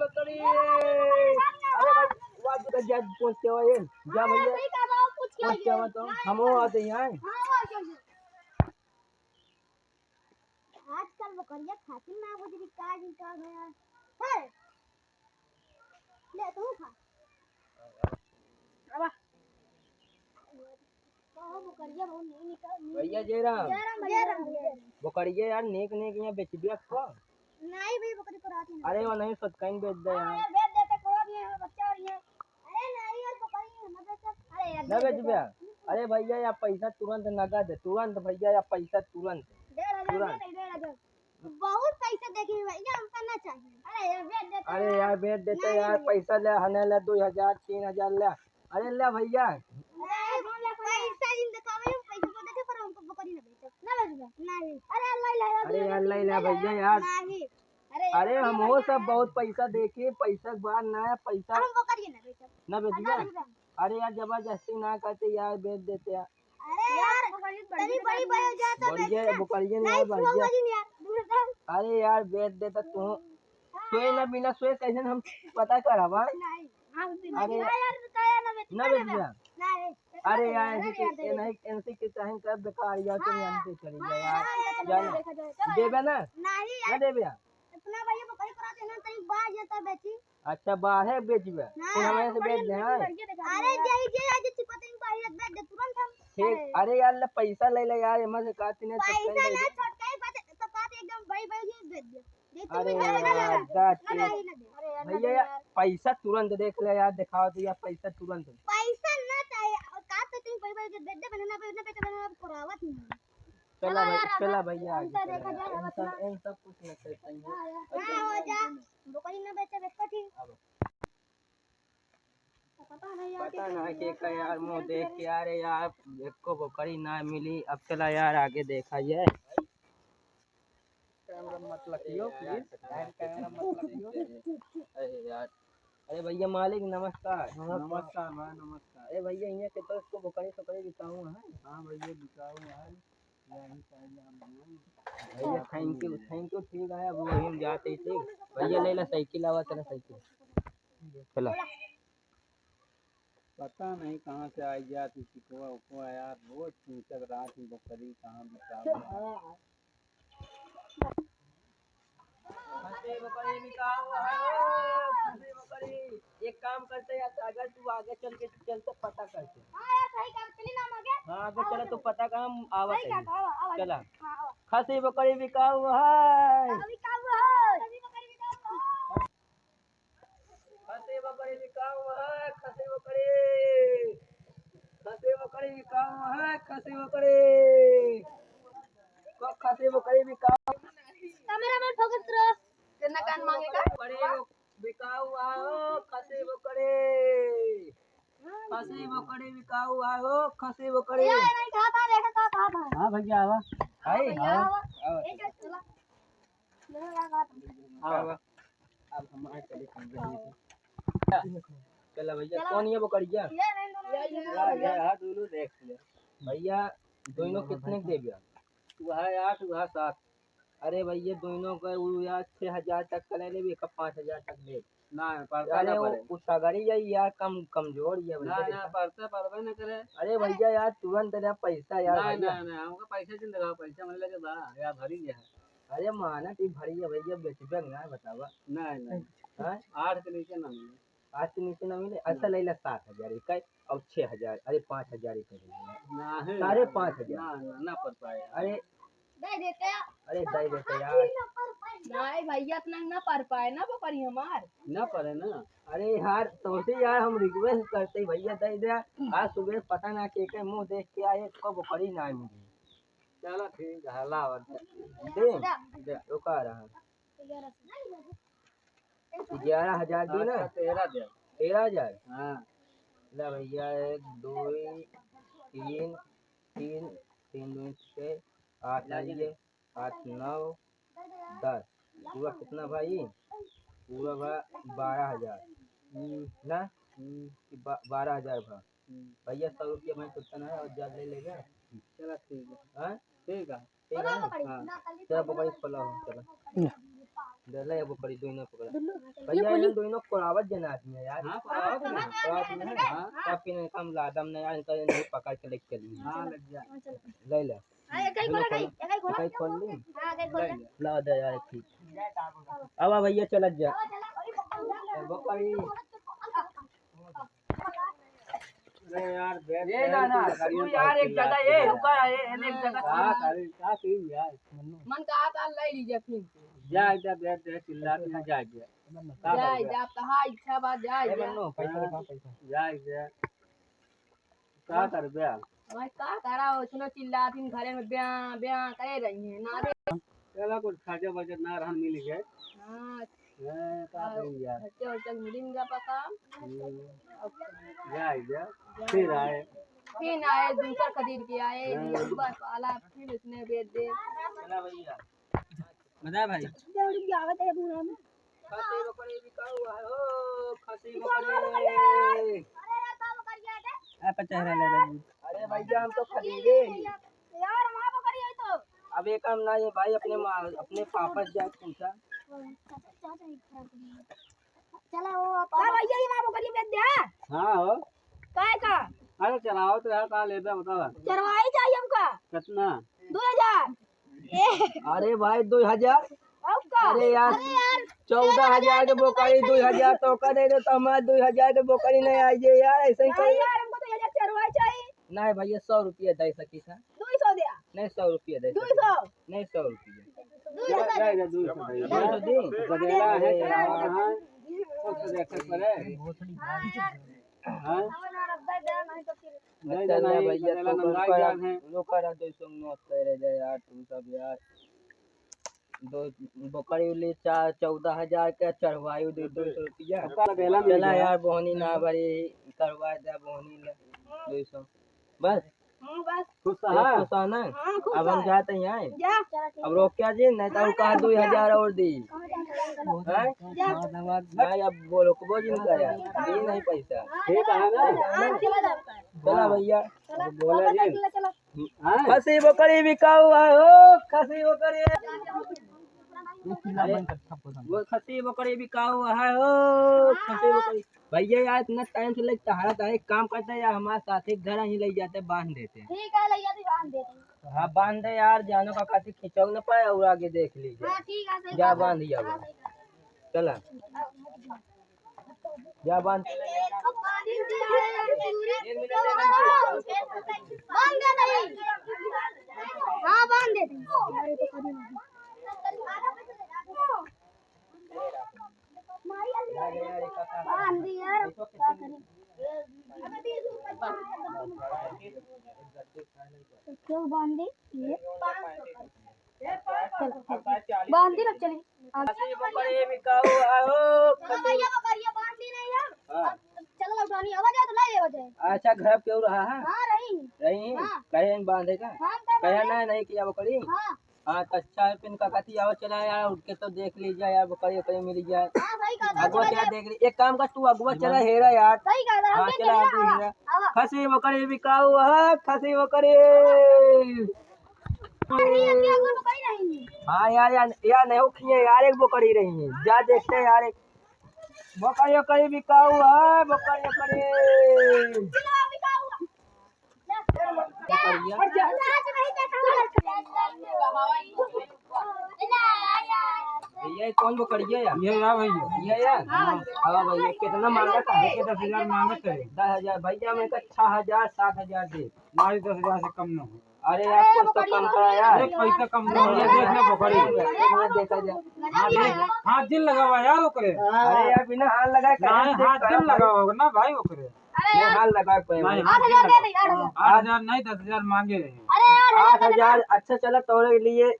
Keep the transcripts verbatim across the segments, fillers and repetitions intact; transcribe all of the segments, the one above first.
बकरी। अरे भाई, वाह, तू तो जा, पहुँच के आवा, ये। जा भैया, पहुँच के आवा तो। हम वो आते हैं यहाँ। आजकल बकरिया खातिर ना गुजरी, का जी का भैया। हे, ले तू खा। आवा। कहो बकरिया बहुत नहीं निकाल। भैया जय राम। जय राम भैया। जय राम भैया। बकरिया यार नेक नेक यहाँ बेच दिया को। नहीं भैया, बकरी को रात में अरे वो नहीं, सच कहीं बेच दे हाँ यार। यार, बेच देते, कोई नहीं है, बच्चा और ये। अरे नहीं यार, बकरी है, मत बेच। अरे यार, ना दे बेच दे। भैया। अरे भैया यार, पैसा तुरंत नगद है, तुरंत भैया यार, पैसा तुरंत। डेढ़ हजार तुरंत। दे दे, डेढ़ हजार। बहुत पैसा देखे भैया, हमका ना चाहिए। अरे यार, बेच देते अरे यार। यार, बेच देते नहीं यार, भैया। पैसा ले, हने ले, दो हजार, तीन हजार ले। अरे ले भैया। नहीं, पैसा जिन दिखावे, हम पैसा को देखे, पर हमको बकरी ना बेचो। ना बेचबे? नहीं। अरे ले ले यार, अरे यार, ले ले भैया यार। नहीं। अरे अरे यार, हम हो सब बहुत पैसा देखे, पैसा के बाद ना है, पैसा हम बकरी ना बेचो। ना बेच ना दिया? बेचबे। अरे यार, जबरदस्ती ना करते यार, बेच देते यार। अरे यार, तनी बड़ी बड़ी हो जाता बढ़िया है, बेचना। बकरिया नहीं नहीं, है, बढ़िया। सुअर नहीं यार, दूर कर। अरे यार, बेच देता तू। हाँ। सोए ना, बिना सोए कैसे हम पता करब, हाँ? नहीं, हाँ, बिना अरे। सोए यार, काया ना बेच, ना ना बेच बेच। दिया? नहीं। अरे यार, अरे ऐसे यार, के, दे दे। नहीं, ऐसे के चाहे कर बेकार यार, तुम हाँ। यहाँ से चली जाओ यार। हाँ, यार, जाओ। देखा जाए। चलो देबे यार। ना? नहीं ना यार। देबे यार। इतना भैया बकरी करा थे ना, तनी बाहर जाता बेची। अच्छा, बाहर बेचबे? हाँ, फिर हम ऐसे बेच दे, हाँ? अरे, जाई, जे आज चिपत नहीं पाई, बेच दे तुरंत हम। ठीक, अरे। अरे यार, ले पैसा ले ले यार, एमा से का तूने पैसा सत्तर ले ना, ले। छोटका ही बात, तो बात एकदम बड़ी बड़ी ही बेच दे। दे तू अरे भी यार, ना, ना, ना, ना, ना, ना, ना। भैया यार, पैसा तुरंत देख ले यार, दिखाओ तो यार, पैसा तुरंत। पैसा ना चाहिए, और का तो तुम बड़ी बड़ी बेच दे, बनाना, बनाना, बेच दे, बनाना, करावत नहीं। चला चलो भाई, यार, चला अब भैया, आगे हमका चला देखा यार। जाए, इन अब सब, अपना इन सब कुछ न करते हैं। हाँ यार। अच्छा, हाँ, हो जा। बकरी ना बेचे, बेचता ठीक। अब पता नहीं यार, पता ना के का यार, मुँह देख के यार, यार, एको बकरी ना मिली। अब चला यार, आगे देखा जाए। कैमरा मत लगियो, अरे यार, please। यार, कैमरा मत लगियो। अरे यार, अरे भैया मालिक, नमस्कार। नमस्कार भाई, नमस्कार। अरे भैया, यहाँ के तो इसको बकरी, बकरी बिकाऊ है। हाँ भैया, बिकाऊ है। भैया, thank you, thank you, ठीक है, अब वही हम जाते ही, ठीक। भैया, ले ला साइकिल, आवा, चला साइकिल। चला। पता नहीं कहाँ से आ गया तू चिकवा उकवा यार, रोज पूछत रात में बकरी कहाँ बिकाऊ है। खसी बकरी बिकाऊ है, खसी बकरी। एक काम करते यार, सागर, तू आगे चल के, चल के पता करते। हाँ यार, सही कहा, चली ना हम आगे। हाँ, आगे चला, तू पता कर, हम आवत है। चला। हाँ, आवा। खसी बकरी बिकाऊ है। हाँ, बिकाऊ है। खसी बकरी बिकाऊ है। खसी बकरी बिकाऊ है, खसी बकरी। खसी बकरी बिकाऊ है, खसी बकरी। को खसी बकरी बिकाऊ। Cameraman focus करो। कितना कान मांगेगा? बकरी बिकाऊ है, ओ खसी बकरी। खसी बकरी बिकाऊ है, ओ खसी बकरी। ये नहीं खाता, देखा का खाता है। हाँ भैया, आवा। आई, भैया, आवा। आवा। आवा। ये क्या चला? आवा। अब हम आए चले कहीं जल्दी से। चला भैया, चला। कौन ये बकरिया? ये नहीं, दोनों ये, ये, ये, ये, ये। हाँ, दोनों देख ले। भैया, दोनों कितने के देबे? वह आठ, वह सात। अरे भैया, दोनों का वो यार छह हजार तक का ले लेबे, एक पाँच हजार तक ले। ना, परता अरे ना वो पड़े। उ सगरी है यार, कम, कमजोर ये ना, भैया। ना, परता परबे न करे। अरे भैया यार, तुरंत दे पैसा यार ना, भैया। ना, ना, हमको पैसा चिंता रहा, पैसा मिले के बा, यार भरी गया है। अरे माना ती भरी है भैया, बेचबे ना बतावा। नहीं, नहीं। हाँ? आठ के नीचे ना मिले। आठ के नीचे ना मिले? अच्छा, ना। ले ला सात हजार एक है, और छह हजार, अरे पाँच हजार एक है। नहीं, साढ़े पाँच हजार। ना, ना, ना पड़ पाए। अरे दे देते। अरे दे देते यार। नहीं भैया, इतना ना पड़ पाए ना बकरी हमार। ना पड़े ना। अरे यार, तोसे यार हम request करते भैया, दे दे। आज सुबह पता ना के के मुंह देख के आए, कब बकरी ना मिली। चलो ठीक है, लावा। दे, दे, रुका रहा। ग्यारह हजार दी ना? अच्छा, तेरह दे। तेरह हजार? हाँ। ला भैया, एक, दो, तीन, तीन, तीन, दो, छः, आठ, आठ, नौ, दस। पूरा कितना भाई? पूरा भा बारह हजार। हम्म। ना? हम्म। कि बा-, बारह हजार भा। हम्म। भैया, सौ रुपया मैं कुत्ता ना है और ज्यादा ले लेगा। चला ठीक है। हाँ? ठीक है। ठीक है ना? हाँ। चला पकड़ी, खोला हो, चला। ले, ले, वो करी, दोनों पकड़ा। दुल्लू, ये भैया, बोली। इन दोनों को कोरावत जना आदमी है यार। हाँ, कोरावत ना। कोरावत ना। हाँ। तब फिर इनका हम लादम नहीं यार, इनका नहीं पकड़ के लेके चलिए। हाँ, लग जा। ले ले। हाँ, एक ही दोनों खोला, खोल। एक ही खोला। एक ही खोल ली। हाँ, एक ही खोला। ला दे यार, एक चीज। अब आ भैया, चलत जा। वो करी। अरे यार, बैठ, ये बैठ, ना, ना, तू तू यार, एक जगह, ये रुका, ये, ये एक जगह का करी, का करी यार? मन का आता, ले लीजिए फिर। जा, जा, बैठ, बैठ, चिल्ला के ना जा, जा। का जा, करबे? जा, तहार इच्छा बा, जा, ए, जा। मन्नू, पैसा हाँ। दिखा, पैसा। जा, जा। का करबे? भाई, का करा, ओइसनो चिल्लातीन घरे में, ब्यां, ब्यां करे रही हैं, ना रे। चला, कुछ खर्चा बर्चा ना रहन मिल गए। हाँ, हैं, का हाँ, करी यार? खर्चा उर्चा मिली, मिला पा काम। हम्म। अब जा, जा। जा। फिर आए। फिर आए, दूसर खरीद के आए, हाँ। बस वाला, फिर उसने बेच दे। चला भैया। बता भाई। जल्दी आवे तेरे बूढ़ा में। खसी बकरी बिकाऊ है हो, खसी बकरी। अरे यार, का बकरी है रे? आप चेहरा ले लो। अरे भैया, हम तो खरीदे ही। यार, वहाँ बकरी है तो। अब एक काम ना, ये भाई अपने माँ, अपने पापा से जाके पूछा। चला, वो का भैया, ये वहाँ बकरी बेच दिया? हाँ हो। काय का? अरे चलाओ तो यार, का लेबे बताओ। चरवाई चाहिए हमका। कितना? दो हजार। अरे भाई, दो हजार? और का? अरे यार, अरे यार, चौदह हजार के बोकरी, दो हजार तो का दे दे, तो हमारे दो हजार के बोकरी नहीं आई है यार, ऐसे ही नहीं करिए। यार, हमको दो हजार चरवाई चाहिए। नहीं भैया, सौ रुपया दे सकी था। दो सौ दिया। नहीं, सौ रुपया दे दो सकी। सौ। नहीं, सौ रुपया। दो सौ। दे दे, दो सौ दे। दो सौ दी? गदेला है, अरे यार। चलावा है। कुछ देखे पड़े। हाँ यार। हाँ? नहीं, अच्छा, नहीं, ले भैया, गदेला तो नंगाई करा, जान है। लो करा, दो सौ नोट करे दे यार, तू सब यार। दो बकरी ले चार, चौदह हजार के चढ़वाई दे दो सौ रुपया। ओका गदेला मिल चला गया। यार, बोहनी ना भरी, करवा दे बोहनी ले दो सौ। बस। हाँ, बस। खुश ये है? खुश है ना? हाँ, खुश अब हम है। जाते हैं यहाँ। जा। अब रोक क्या जी, नहीं तो कहाँ कहा जाना दो हजार है? और दी। कहाँ जाना है? हैं? जा। नहीं, अब वो रुकबो जी नहीं करे, दी नहीं पैसा। ठीक है ना? हाँ, चला जाओ। चला भैया। चला। बोला जी। चला, चला। हाँ? खसी बकरी बिकाऊ है हो, खसी बकरी। अरे, वो खसी बकरी बिकाऊ है हो, खसी बकरी। भैया यार, इतना टाइम से लेके तहारा, तहारा एक काम करते हैं यार, हमारे साथ एक घर ही ले जाते, बांध देते हैं। ठीक है, ले जाते, बांध देते हैं। हाँ, बांध दे यार, जानो का खातिर खिंचाऊ न पाए और आगे देख लीजिए। हाँ, ठीक है, सही जा बात है। बांध दिया हाँ, वो। सही बात है। चला। जा बांध। बांध दे दे। हाँ, बांध दे दे। बांध दिया। क्यों बांध दी? ये? चलो, बांध दी, अब चलिए। अब खसी बकरी बिकाऊ है हो, हाँ, खसी। भैया, बकरिया बांध दी नहीं है। हाँ। अब चलो, लौटानी आवा जाए तो नहीं लेवा जाए। अच्छा, घर पे रहा है? हाँ, रही। रही? हाँ। कहे न बांधे का? हाँ, हम कहे कहे बांधे। ना, नहीं किया बकरी? हाँ। हाँ, तो अच्छा है, फिर का कहती, आओ चला यार, उठ के तो देख लीजिए यार, बकरी, बकरी मिल जाए। हाँ, सही कहा था, अगुआ चला चला जाए। देख ली, एक काम कर, तू अगुआ चला, हेरा यार। सही कहा था, हाँ, हम चला, क्या तू चला? हेरा। हाँ, हाँ। खसी बकरी बिकाऊ है, खसी बकरी। अरे, ये क्या, अगुआ बकरी नहीं है? हाँ यार, यार, यार, नहीं उखिए यार, एक बकरी रही है, जा देखते हैं यार, एक बकरी, बकरी बिकाऊ है, बकरी, बकरी। चलो, बिकाऊ है। भैया, ये कौन बकरिया है? ये या भैया। ये या? हाँ। हाँ भैया, कितना मांगा था? ये दस हजार मांगत है। दस हजार। भैया, मैं कहा छह हजार, सात हजार दे। नहीं, दस हजार से कम ना हो। अरे यार, अरे, कुछ तो बकरिया कम करा यार। एक पैसा कम ना हो, ये देख ले बकरी। एक मिनट देखा जाए। हाँ, देख, हाथ जिन लगावा यार ओकरे। अरे यार, बिना हाथ लगाए नहीं, कैसे हाथ जिन लगावा होगा ना भाई ओकरे। अरे नहीं, यार। हाथ लगा के नहीं, आठ हजार दे दे, आठ हजार। आठ हजार नहीं, दस हजार मांगे रहे। अरे यार, आठ हजार, अच्छा चला, तोरे लिए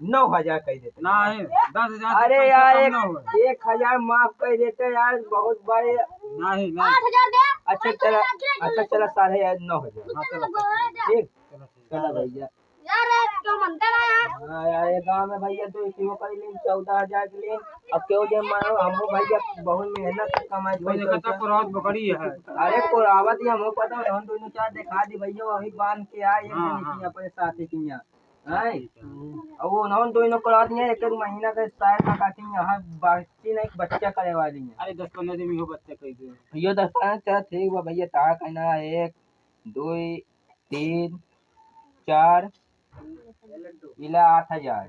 नौ हजार कह देते। नहीं, दस हजार से अरे पैसा यार, कम एक, ना होगा। एक हजार माफ कर देते यार, बहुत बड़े। नहीं, नहीं। आठ हजार दे। अच्छा, चला, अच्छा, चला, साढ़े नौ हजार। हाँ, चलो, चलो। ठीक, चलो, ठीक। चला भैया। यार, ये क्यों मानते ना यार? हाँ यार, ये गाँव में भैया तो इसी को कर लें, चौदह हजार के लिए। अब क्यों दे मारो, हम भैया बहुत मेहनत से कमाए कोई पैसा। देखा था, कोरावत बकरी है। अरे, कोरावत ही हमको पता है, हम दोनों चार दिखा दी भैया, वही बांध के आए, ये हाँ, हाँ। अपने साथी के यहाँ। हैं? ठीक है। और वो उन्होंने दो इन्हों करा दिए, एक एक महीना के शायद ना काटी, यहाँ बाकी नहीं बच्चा करे वाली है। अरे, दस पन्द्रह दिन में हो बच्चा कर दे। यो दस पन्द्रह, चल ठीक बा भैया, तारा कहना एक, दो, तीन, चार, इला आठ हजार।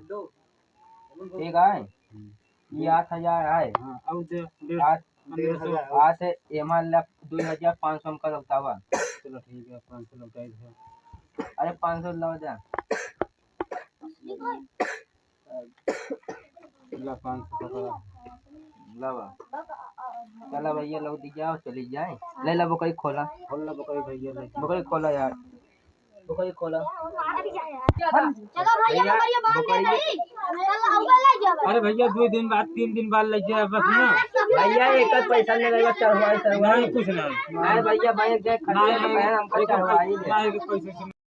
ठीक है, ये आठ हजार है। हाँ, अब दे, दे, आठ, पन्द्रह सौ। आठ है, एमा ला दो हजार पाँच सौ हमका लौटावा। चलो ठीक है, पाँच सौ लौटाई दे। अरे पाँच सौ लौटा। ला पाँच सौ पकड़ा। ला बा। चला भैया, लौट जाओ, चली जाए। ले ला बकरी खोला। खोल ला बकरी भैया, ले। बकरी खोला यार। बकरी खोला। चलो भैया, भैया, बकरिया बांध दे बकरी। नहीं। कल आऊंगा, ले जाओ। अरे भैया, दो दिन बाद, तीन दिन बाद ले जाए बस ना। भैया, एक पैसा नहीं लेगा, चढ़वाई, चढ़वाई। नहीं, कुछ नहीं। नहीं भैया, भाई, देख, नहीं, खरीदे तो नहीं, पहले हमको एक चढ़वाई दे। नहीं, एक पैसा से